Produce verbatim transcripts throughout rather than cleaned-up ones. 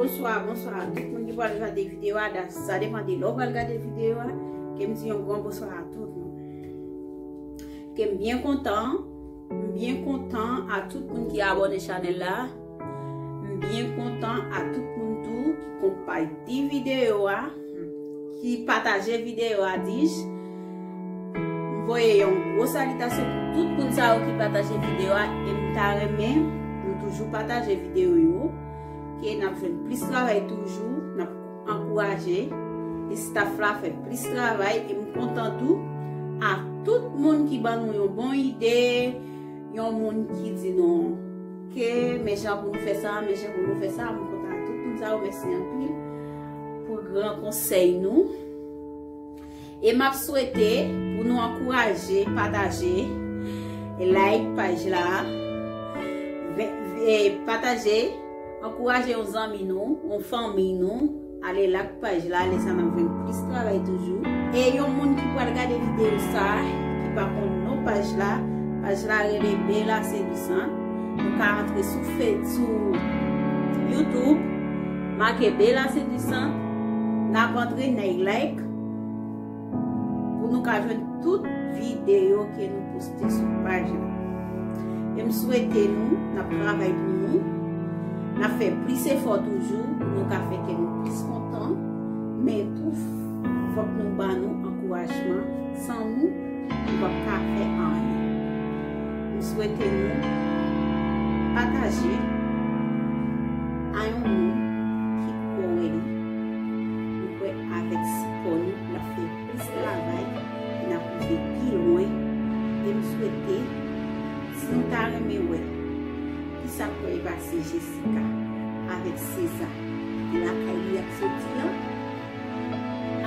Bonswa, bonswa a tout moun ki pral gade videyo a. Da- Sa depann de lè w pral gade videyo a. Ke m di yon gran bonswa a tout moun. Ke m byen kontan, m byen kontan a tout moun ki abòne chanèl la. M byen kontan a tout moun tou ki konpati videyo a, ki pataje videyo a, dis. M voye yon gwo salitasyon pou tout moun sa yo ki pataje videyo a, e m ta renmen nou toujou pataje videyo yo, ke n ap jwenn plis travay toujou, n ap ankouraje, e staff la fè plis travay, e m kontan tou a tout moun ki ban nou yon bon ide, yon moun ki di nou ke men jan pou nou fè sa, men jan pou nou fè sa, m kontan a tout moun sa yo, mèsi anpil pou gran konsèy nou. E m ap swete pou nou ankouraje, pataje, e like paj la, ve- e pataje, ankouraje yon zanmi nou, yon fanmi nou, ale like paj la, lè sa n ap jwenn plis travay toujou. E yon moun ki pral gade videyo sa, ki pa konn non paj la, paj la rele Bella Séduisante. Nou ka antre sou Fe- sou YouTube, make Bella Séduisante, n ap antre, n a like, pou nou ka jwenn tout videyo ke nou poste sou paj la. E m swete nou, n ap travay pou nou, n ap fè plis efò toujou, pou nou ka fè kè nou plis kontan, men tou, fòk nou ba nou ankourajman, san nou, nou p ap ka fè anyen. M swete nou pataje a yon moun ki poko wè li. M kwè avèk sipò nou, l ap fè plis travay, e n ap rive pi lwen. E m swete, si nou ta renmen wè kisa k pral pase Jessica avèk César, ki lakay li ap soti an,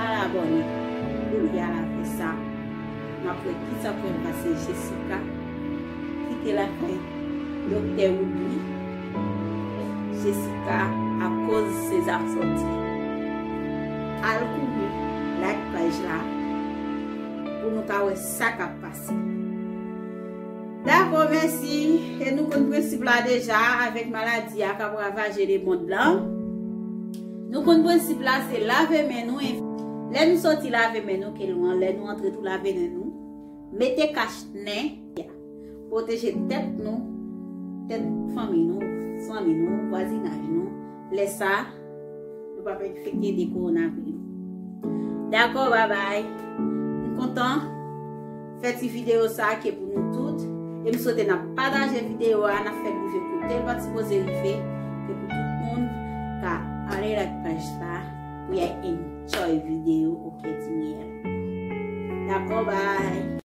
al abòne kounye a la fè sa. N ap wè kisa k pral pase Jessica. Kite lakay Doktè Woodly, Jessica, akoz César soti. Al kouri like paj la pou nou ka wè sa k ap pase. Dakò, mèsi. E nou konn prensip la deja avèk maladi a k ap ravaje lemonn lan. Nou konn prensip la, se lave men nou. Lè nou soti lave men nou, ke nou, lè nou antre tou lave men nou. Mete kach nen. Pwoteje tèt nou, tèt fanmi nou, zanmi nou, vwazinaj nou. Lè sa, nou p ap enfekte de kowonaviris. Dakò, babay. M kontan fè ti videyo sa ke pou nou tout. E m swete n ap pataje videyo a, n ap fè l rive kote l pa t sipoze rive. Ke pou tout moun ka ale like paj la pou y al enjoy videyo, oke, ti miel. Dakò, bay.